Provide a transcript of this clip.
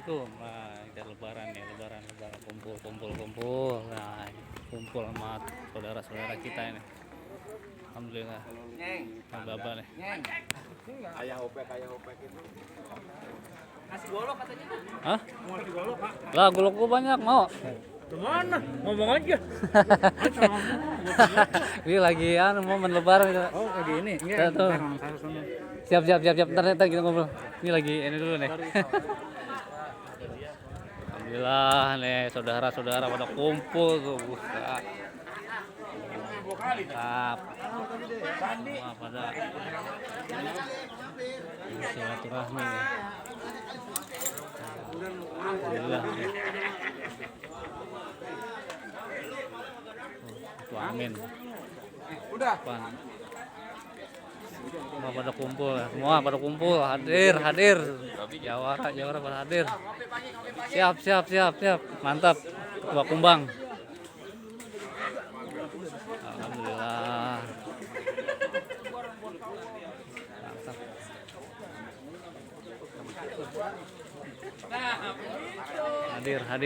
Assalamualaikum. Nah, kita lebaran nih, lebaran kumpul. Nah, kumpul sama saudara-saudara kita ini. Alhamdulillah. Baba nih. Ayah opek itu. Nasi golok katanya. Hah? Mau nasi golok, Pak? Lah, golokku banyak mau. Kemana? Ngomong aja. Ini lagi momen lebaran gitu. Oh, lagi ini. Tuh, tuh. Siap. Ntar kita ngobrol. Ini lagi ini dulu nih. Alhamdulillah nih saudara-saudara pada kumpul tuh. Mantap. Semua pada silaturahmi nih. Alhamdulillah nih. Itu amin. Udah. Pan. Semua pada kumpul, hadir. Jawara pada hadir. Siap. Mantap. Ketua Kumbang. Alhamdulillah. Mantap. Hadir.